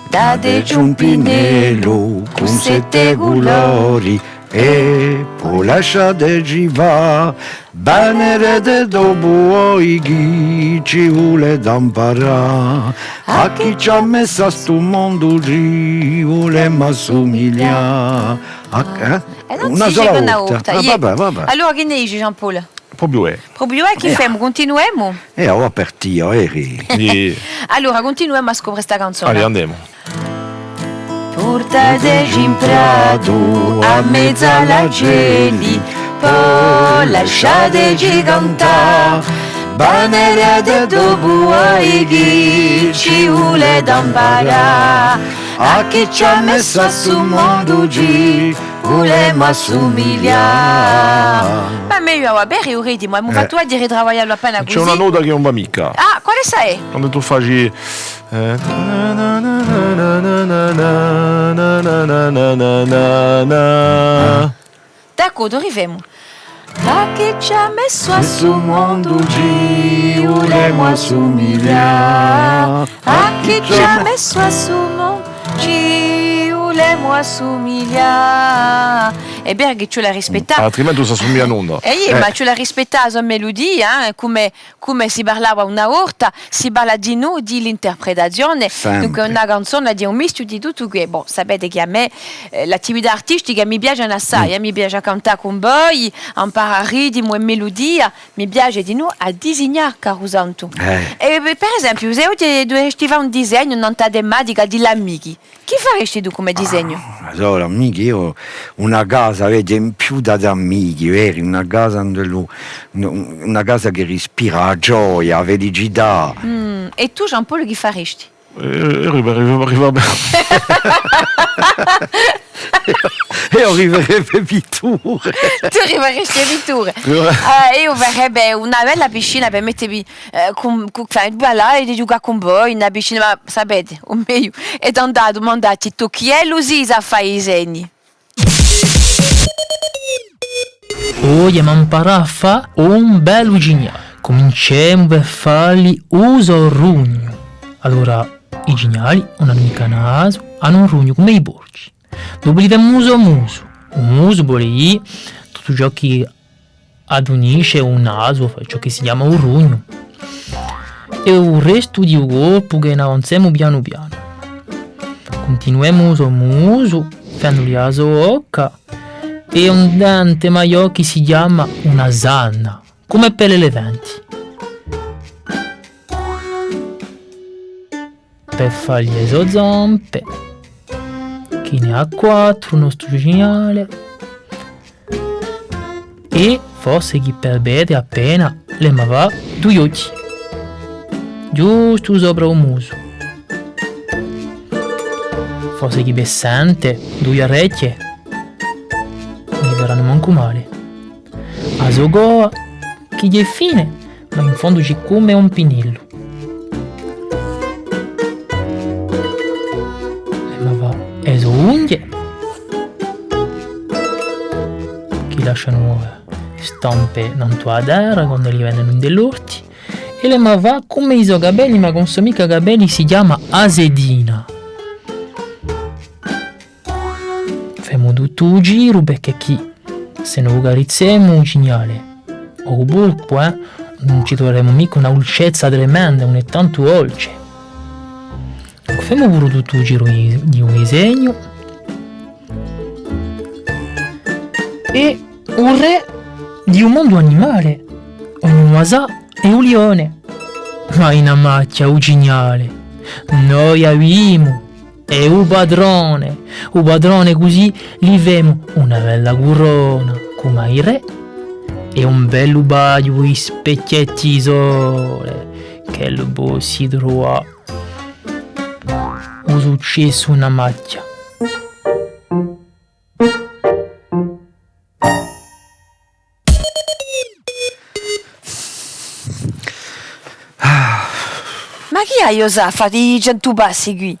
Dateci un pinnellu cù sette culori è po lasciateci fà. Viderete dopu voi chì ci vulete amparà. À chì ci hà messu à stu mondu ci vulemu assumiglià. À, eh? Eh, una sola volta. Ah, iè. Vabbè, vabbè. Allora, chì ne dici, Jean-Paul? Propiu hè. Propiu hè, chì femu? Cuntinuemu? Eh, avà per tè, eri. Iè. Allora, cuntinuemu à scopre sta canzona. Allez, andemu. Purtateci in pratu, à mezu à l'acelli, po lasciateci cantà. Viderete dopu voi chì ci vulete amparà. À chì ci hà messu à stu mondu ci vulemu assumiglià. Ma megliu avà, per u ritimu, emu fattu à ritravagliallu appena cusì. Ci hè una nota chì ùn và micca. Ah, quale hè? Quandu tù faci, eh, D'accordu, rifemu. À chì ci hà messu à stu mondu ci vulemu assumiglià. À chì ci hà messu à stu mondu ci vulemu assumiglià. Hè vera chì ci vole à rispettà. Altrimenti ùn s'assumiglia à nunda. Eh, iè, ma ci vole à rispettà a so meludia, eh, cum'è Cum'è si parlava una volta, si parla dinù di l'interpretazione, dunque hè una canzona di un mischju di tuttu què. Bon, sapete chì à mè, eh, l'attività artistica mi piace assai, eh, mi piace à cantà cun voi, à amparà ritimu è meludia, mi piace dinù à disignà, caru Santu. Eh. È, per esempiu, s'è oghje duveresti fà un disegnu nant'à a tematica di l'amichi, chì faresti tù cum'è disegnu? Ah, allora, amichi, eiu, una casa, vedi, impiuta d'amichi, vedi, una casa induve lu, una casa chì rispira a gioia, a felicità. Mm, è tù, Jean-Paul, chì faresti? Eh, eiu riva-, riva-, riva-, eiu rivarebbe pittura. Tù rivaresti pittura. Riva- Eh, eiu farebbe una bella piscina per mette mi, eh, cun, cun, enfin, voilà, è di ghjucà cun voi in a piscina, ma sapete, u megliu hè d'andà à dumandà à Titocchi, ellu sì sà fà i disegni. Oghje emu amparatu à fà un bellu cignà. Cuminciemu per falli u so rugnu. Allora, i cignali ùn anu micca nasu, anu un rugnu cum'è i porci. Dopu li femu u so musu. U musu vole dì tuttu ciò chì adunisce u nasu, ciò chì si chjama u rugnu. È u restu di u corpu chì n'avanzemu pianu pianu. Cuntinuemu u so musu, fenduli a so bocca, è un dente maiò chì si chjama una sanna, cum'è per l'elefanti. Per falli e so zampe, chì ne hà quattru, u nostru cignale, è forse chì per vede appena l'emu à fà dui ochji, ghjustu sopra u musu. Forse chì per sente dui arechje, ùn li faranu mancu male. A so coda, chì hè fine, ma in fondu ci hè cum'è un pinellu. È ma và, e so unghje, chì lascianu stampe nantu à a terra quandu li venenu in l'orti, è l'emu à fà cum'è i so capelli, ma chì ùn sò micca capelli, si chjama a sedina. Femu tuttu u giru, perchè chì, s'è no u carizzemu u cignale, o u porcu, eh, ùn ci truveremu micca una dulcezza tremenda, ùn hè tantu dolce. Femu puru tuttu u giru di, di u disegnu. È u rè di u mondu animale, ognunu a sà, hè u lione. Ma in a machja u cignale, noi avimu, hè u patrone, u patrone, cusì li femu una bella curona, cum'è i rè, è un bellu paghju di spechjetti di sole, ch'ellu possi truvà u successu in a machja. Ma chì hai, Osà, à fà i centu passi quì?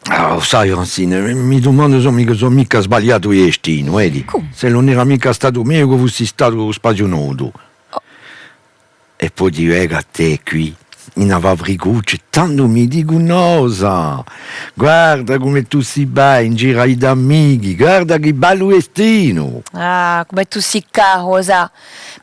Ah, u sai, Francine, mi, mi dumandu s'o micca, s'o micca sbagliatu destinu, vedi? Cumu? S'ellu ùn era micca statu meiu ch'o fussi statu spaziunutu. Oh. È po ti vecu à tè quì, in a Fabricuccia, tandu mi dicu, Osà, guarda cum'è tù sì bè in giru à i to amichi, guarda chì bellu destinu! Ah, cum'è tù sì caru, Osà.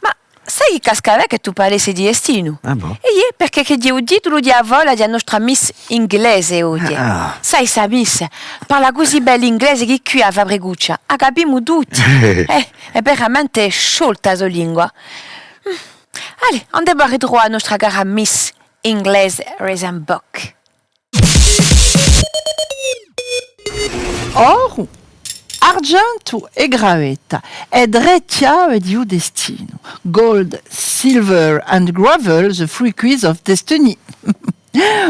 Ma sai chì casca bè chì tù parlessi di destinu? Ah bon? È iè, perchè chì hè u titulu di a fola di a nostra Miss Inglese oghje. Ah. Sai, sta Miss parla cusì bè l'inglese chì quì à a Fabricuccia a capimu tutti. Eh, hè veramente sciolta a so lingua. Allez, andemu à ritruvà a nostra cara Miss Inglese Rezenbock. Oru, argentu è gravetta, e trè chjave di u destinu. Gold, silver and gravel, the three keys of destiny.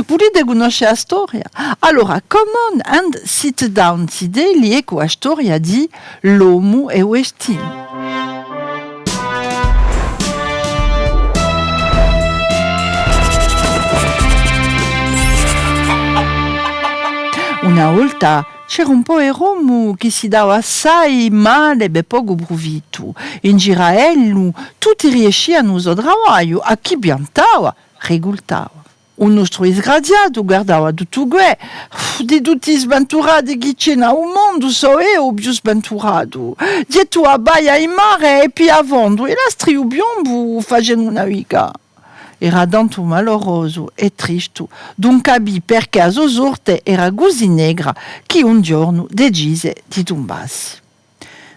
Vulete cunnosce a storia? Allora, come on and sit down, zitelli, eccu a storia di l'omu è u destinu. Una volta c'era un pover'omu chì si dava assai male per pocu prufittu. In giru à ellu tutti riescianu u so travagliu, à chì piantava, ricultava. U nostru disgraziatu guardava tuttu què, di tutti i sventurati chì ci n'hè à u mondu, sò eiu u più sventuratu. Ghjettu a paglia in mare è piglia fondu, è lastri u piombu facendu navigà. Era tantu malorosu è tristu, d'ùn capì perchè a so sorte era cusì negra chì un ghjornu decise di tumbassi.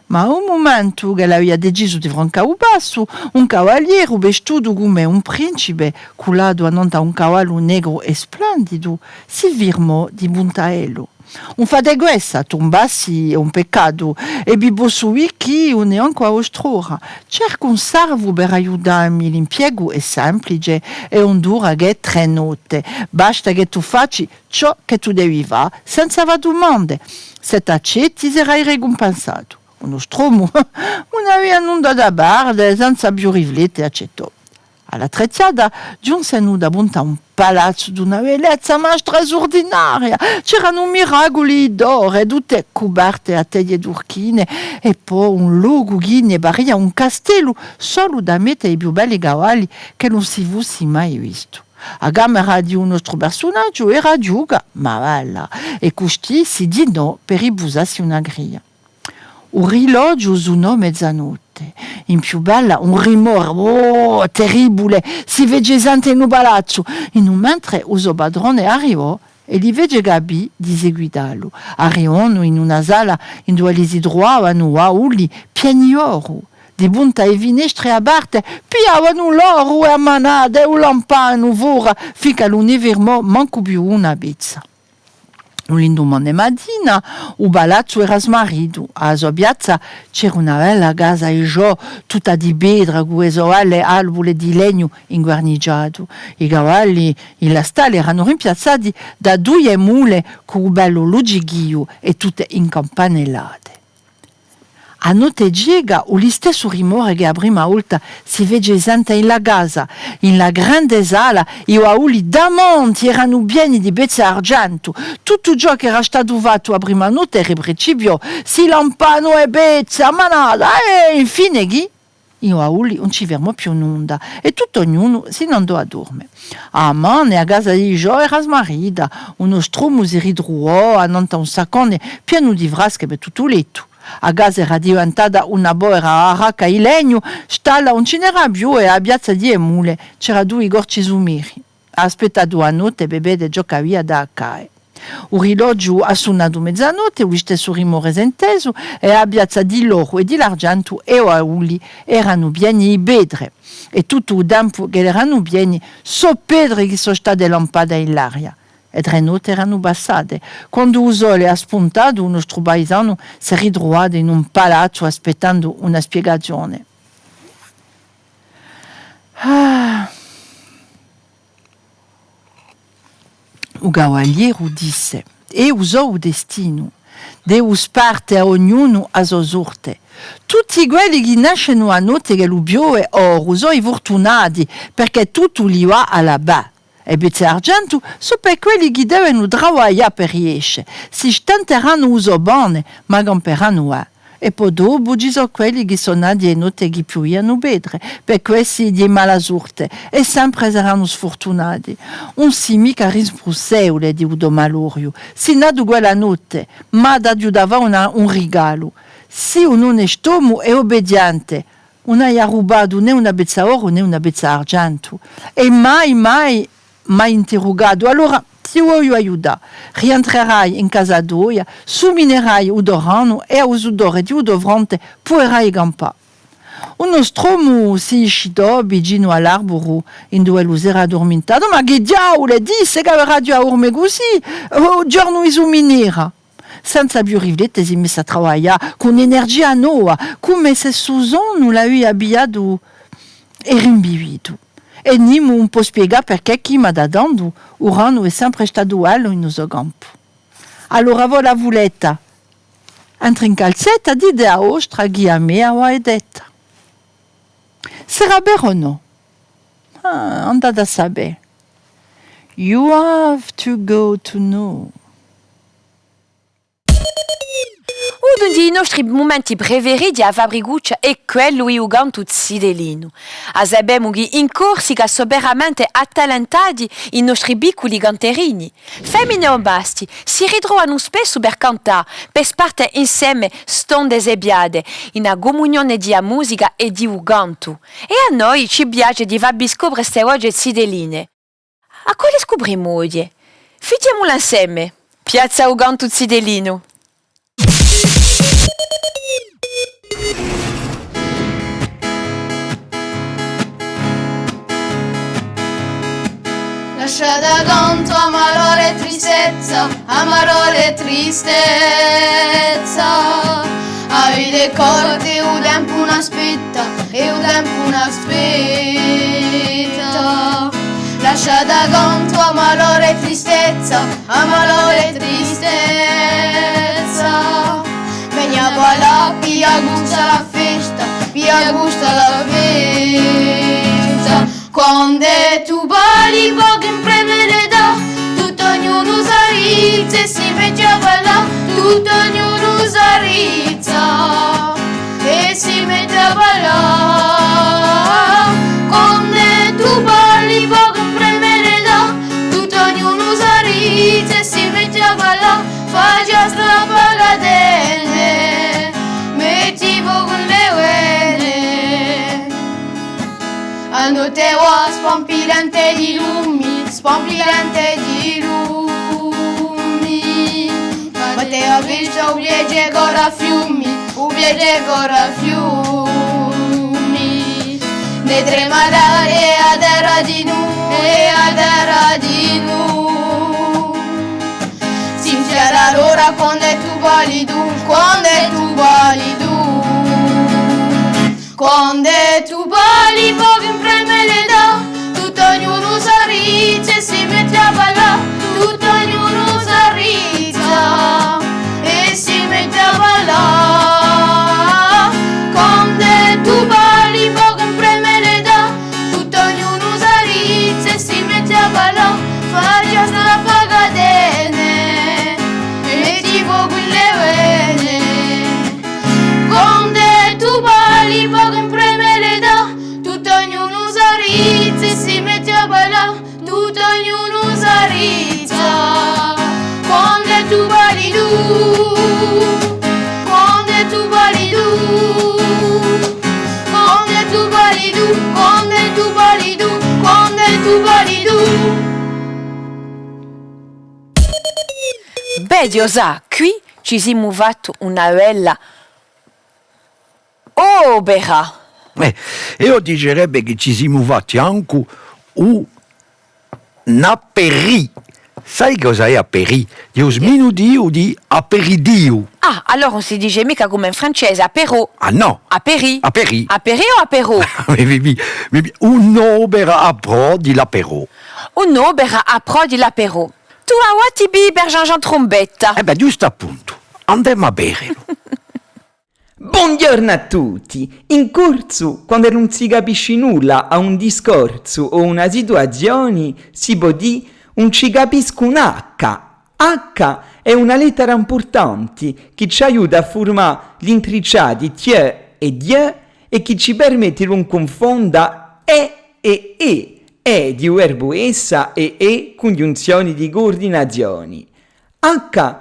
Ma à u mumentu ch'ellu avia decisu di francà u passu, un cavallieru vestutu cum'è un principe, cullatu annant'à un cavallu negru è splendidu, si firmò di punta à ellu. Ùn fate quessa, tumbassi hè un peccatu, è vi possu dì chì ùn hè ancu a vostra ora. Cercu un servu per aiutà mi, l'impiegu hè semplice è ùn dura chè trè notte. Basta chì tù faci ciò chì tù devi fà, senza fà dumande. S'è t'accetti, serai ricumpensatu. U nostr'omu ùn avia nunda da perde, senza più riflette accettò. À l'altra chjata, ghjunzenu davanti à un palazzu d'una bellezza ma strasurdinaria. C'eranu miraculi d'oru, tutte cuperte à teglie turchine, è po un locu chì ne paria un castellu, solu da mette i più belli cavalli ch'ellu si fussi mai vistu. A camera di u nostru persunagiu era chjuca, ma bella, è custì si dinò per ripusassi una cria. U rilogiu sunò mezzanotte. In più bella, un rimore, oh, terribule, si fece sente in u palazzu, in u mentre u so patrone arrivò è li fece capì di seguitallu. Arrivonu in una sala induve si truvavanu bauli pieni d'oru, di punta e finestre aperte, pigliavanu l'oru è a manata è u lampavanu fora, finch'ellu ùn ne firmò mancu più una pezza. U lindumane matina, u palazzu era smaritu. À a so piazza c'era una bella casa di ghjò, tutta di petra, cù e so belle albule di legnu inguarnigiatu. I cavalli in la stalla eranu rimpiazzati da duie mule cù u bellu luccichju è tutte incampanellate. A notte cieca, u listessu rimore chè a prima volta si fece sente in la casa, in la grande sala, i bauli davanti eranu pieni di pezze d'argentu. Tuttu ciò ch'era statu fattu a prima notte riprincipiò, si lampavanu e pezze, a manata, è infine chì? I bauli ùn ci firmò più nunda, è tuttu ognunu si n'andò à dorme. À mane a casa di ghjò era smarita, u nostru omu si ritruvò annantu à un saccone pienu di frasche per tuttu u lettu. A casa era diventata una povera baracca di legnu, stalla ùn ci n'era più è à a piazza di e mule c'era dui corci sumeri. Hà aspettatu a notte per vede ciò ch'avia da accade. U rilogiu hà sunatu mezzanotte, u listessu rimore s'hè intesu, è a piazza di l'oru è di l'argentu è i bauli eranu pieni di petre. È tuttu u tempu ch'elli eranu pieni, sò petre chì sò state lampate in l'aria. È trè notte eranu passate. Quandu u sole hà spuntatu, u nostru paisanu s'hè ritruvatu in un palazzu aspettendu una spiegazione. Ah. U cavalieru disse: Eiu sò u destinu. Devu sparte à ognunu a so sorte. Tutti quelli chì nascenu a notte ch'ellu piove oru sò i furtunati, perchè tuttu li và à l'avà. E pezze d'argentu sò per quelli chì devenu travaglià per riesce, si stenteranu u so pane, ma camperanu, eh. È po dopu ci sò quelli chì sò nati e notte chì piovianu petre, per quessi di mala sorte, è sempre seranu sfurtunati. Ùn sì micca rispusevule di u to maloriu, sì natu quella notte, ma t'aghju da fà una, un rigalu. Sì un onest'omu è ubbidiente, ùn hai arrubatu nè una pezza d'oru nè una pezza d'argentu, è mai, mai m'hai interrugatu, allora ti vogliu aiutà. Rientrerai in casa toia, suminerai u to granu è à u sudore di u to fronte puderai campà. U nostr'omu si scitò vicinu à l'arburu induve ellu s'era addurmintatu. Ma chì diavule, disse, ch'averaghju à dorme cusì? U ghjornu i suminera. Senza più riflette si messe à travaglià cù un'energia nova, cum'è s'è u so sonnu l'avia pigliatu è rimbivitu. È nimu ùn pò spiegà perchè chì, ma da tandu, u granu hè sempre statu bellu in u so campu. Allora, vo la vulete? Entre in calzetta, dite a vostra chì a mea a hè detta. Serà vera o nò? Ah, andate à sapè. You have to go to know. Unu di i nostri mumenti preferiti à a Fabricuccia hè quellu di u cantu zitellinu. A sapemu chì in Corsica sò veramente attalentati i nostri picculi canterini. Femmine o maschi si ritrovanu spessu per cantà, per sparte inseme stonde è piade, in a cumunione di a musica è di u cantu. È à noi ci piace di fà vi scopre ste voce zitelline. À quale scuprimu oghje? Fighjemula inseme. Piazza u cantu zitellinu. Lasciate à cantu amarore è tristezza, amarore è tristezza. A vita hè corta è u tempu ùn aspetta, è u tempu ùn aspetta. Lasciate à cantu amarore è tristezza, amarore è tristezza. Veni à ballà, piglia gustu à a festa, piglia gustu à a festa. Quand'è tù balli pocu in prima età, tuttu ognunu s'arrizza è si mette à ballà, tuttu ognunu s'arrizza è si mette à ballà. Quand'è tù balli pocu in prima età, tuttu ognunu s'arrizza è si mette à ballà, faci a strappagatena, metti focu in le vene. A notte hè spampillante di lumi, spampillante di lumi. Ma t'hà vistu u pieve corre à fiumi, u pieve corre à fiumi. Ne trema l'aria è a terra dinù, è a terra dinù. S'infiala l'ora quand'è tù balli tù, quand'è tù balli tù. Quand'è tù balli pocu in prima età, tuttu ognunu s'arrizza è si mette à ballà, tuttu ognunu s'arrizza è si mette à ballà. Quand'è tù balli pocu in prima età, tuttu ognunu s'arrizza è si mette à ballà, faci a strappagatena, metti focu in le vene. Quand'è tù balli pocu in prima età, tuttu ognunu s'arrizza è si mette à ballà, tuttu ognunu s'arrizza. Quand'è tù balli tù, quand'è tù balli tù, quand'è tù balli tù, quand'è tù balli tù, quand'è tù balli tù. Bè, Dio sà, quì ci simu fatti una bella opera. Eh, eiu dicerebbe chì ci simu fatti ancu un apéri. Sai cosa hè apéri? Hè u sminutiu di aperitivu. Ah, allora ùn si dice micca cum'è in francese, apéro. Ah nò. Apéri. Apéri. Apéri o apéro? Mi, mi, mi, mi, un'opera à prò di l'apéro. Un'opera à prò di l'apéro. Tù avà bè per Jean-Jean Trombetta. Eh bè, ghjustu appuntu. Andemu à vede. Bonghjornu à tutti! In corsu, quand'ellu ùn si capisci nulla à un discorsu o una situazioni, si pò dì: ùn ci capiscu un H. H hè una lettera impurtanti chì ci aiuta à furmà l'intricciati t è ghj è chì ci permetti d'ùn cunfonda è è è, è di u verbu essa è è, cunghjunzioni di cuurdinazioni. H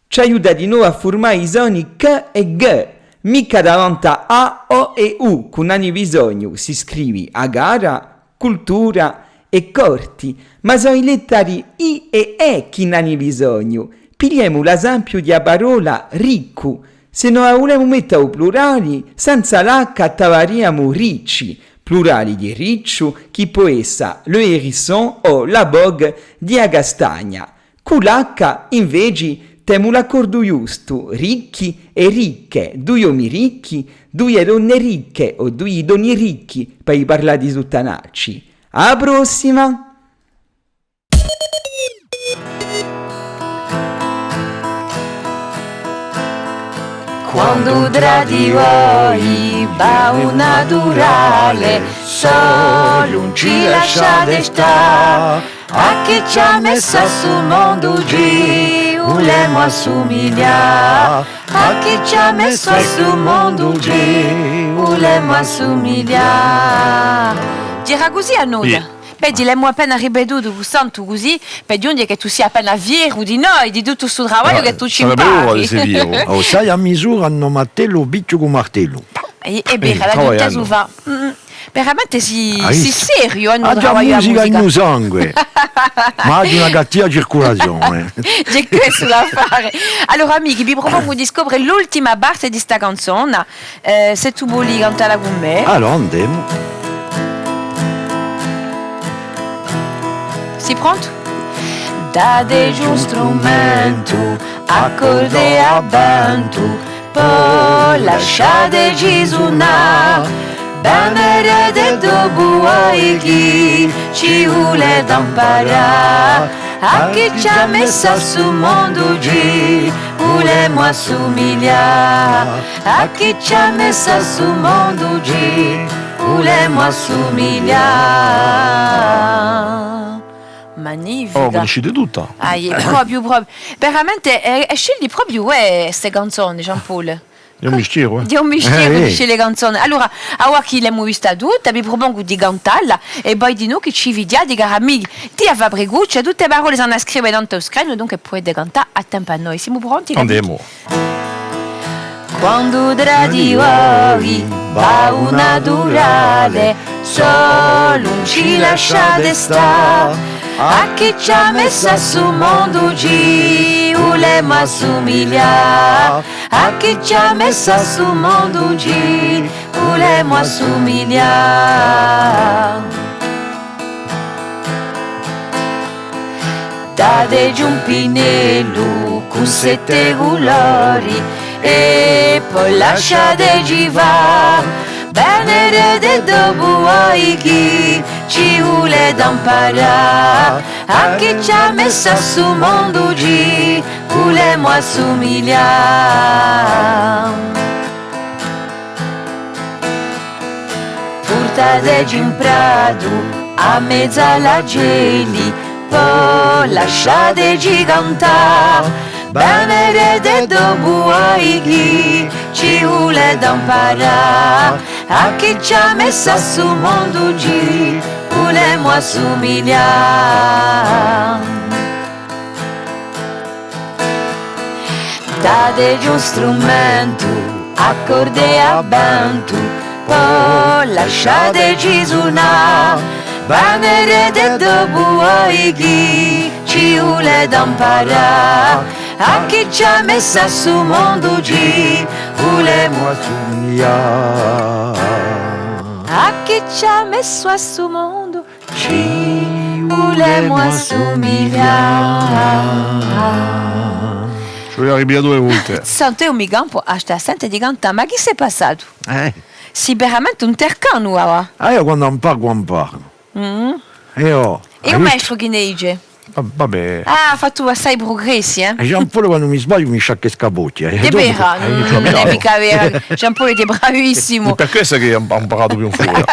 ci aiuta dinò à furmà i soni C è G, micca davanti à A, O è U, ch'ùn ani bisognu, si scrivi à gara, cultura è corti, ma sò i lettari I è E chì n'ani bisognu. Pigliemu l'esempiu di a parola riccu. S'è no a vulemu mette à u plurali, senza l'H t'avariamu ricci, plurali di ricciu, chì pò essa le hérisson o la bogue di a castagna. Cù l'H, inveci, t'emu l'accordu ghjustu, ricchi è ricche, dui omi ricchi, duie donne ricche o dui donni ricchi, pà i parlati suttanacci. À a prossima! Quandu trà di voi bè u naturale, solu ùn ci lasciate stà. À chì ci hà messu à stu mondu ci vulemu assumiglià. À chì ci hà messu à stu mondu ci vulemu assumiglià. Era cusì a nota? Iè. Bè, l'emu appena ripetutu, cù Santu, cusì, per ghjunghje chì tù sì appena fieru di noi, di tuttu stu travagliu chì tù ci impari. Sarebbe ora d'esse fieru. O sai, a misura, un martellu picciu cù martellu. È, è bè, l'hà intesu fà. Mm, mm. Veramente sì, sì seriu, eh, in u travagliu di a musica. Aghju a musica in u sangue, ma aghju una cattiva circulazione. Hè questu l'affare. Allora, amichi, vi prupongu di scopre l'ultima parte di sta canzona. Eh, s'è tù voli cantalla cù mè. Allora, andemu. Sì prontu? Dateci un strumentu, accordi à ventu, po lasciateci sunà. Venderete dopu voi chì ci vulete amparà. À chì ci hà messu à stu mondu ci vulemu assumiglià. À chì ci hà messu à stu mondu ci Magnifica. Oh, cunniscite tutta? Ah, iè, propiu, propiu. Veramente, eh, eh, scegli propiu, eh, ste canzone, Jean-Paul. Hè un mistieru, eh? Hè un mistieru, eh, di sceglie e canzone. Allora, avà chì l'emu vista tutta, vi prupongu di cantalla è voi dinù chì ci vidiate, cari amichi, di A Fabricuccia, tutte e parolle s'anu da scrive nant'à u screnu, dunque pudete cantà à tempu à noi. Simu pronti, amichi? Andemu. Quandu trà di voi và u naturale, solu ùn ci lasciate stà. À chì ci hà messu à stu mondu ci vulemu assumiglià. À chì ci hà messu à stu mondu ci vulemu assumiglià. Dateci un pinnellu cù sette culori è po lasciateci fà. Venirete dopu voi chì ci vulete amparà. À chì ci hà messu à stu mondu ci vulemu assumiglià. Purtateci in pratu, à mezu à l'acelli, po lasciateci cantà. Venirete dopu voi chì ci vulete amparà. À chì ci hà messu à stu mondu ci vulemu assumiglià. Dateci un strumentu, à corda è à ventu, po lasciateci sunà. Venirete dopu voi chì ci vulete amparà. À chì ci hà messu à stu mondu ci vulemu assumiglià. À chì ci hà messu à stu mondu ci vulemu assumiglià. Ci vulia à ripete duie volte. Santu, eiu mi campu à stà à sente di cantà, ma chì s'hè passatu? Eh. Sì veramente un tercanu, avà. Ah, eiu quandu amparu, amparu. Mm. Eiu. È u maestru chì ne dice? Va-, vabbè. Ah, hà fattu assai prugressi, eh? È Jean-Paul, quandu mi sbagliu, mi sciacca e scappoghje, eh. Hè vera, ùn hè micca vera. Jean-Paul hè bravissimu. Hè per quessa chì aghju am-, amparatu più in furia.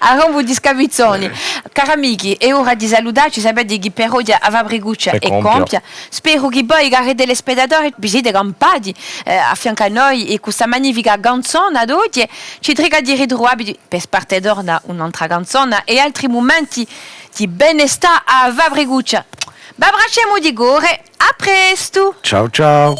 À rombu di scavizzoni. Cari amichi, hè ora di salutacci, sapete chì per oghje A Fabricuccia hè compia. Speru chì voi, cari telespettatori, vi site campati, eh, à fiancu à noi è cù sta magnifica canzona d'oghje. Ci trica di ritruvà vi per sparte torna un'antra canzona è altri mumenti di benestà à A Fabricuccia. V'abbracciemu di core, à prestu! Ciao, ciao!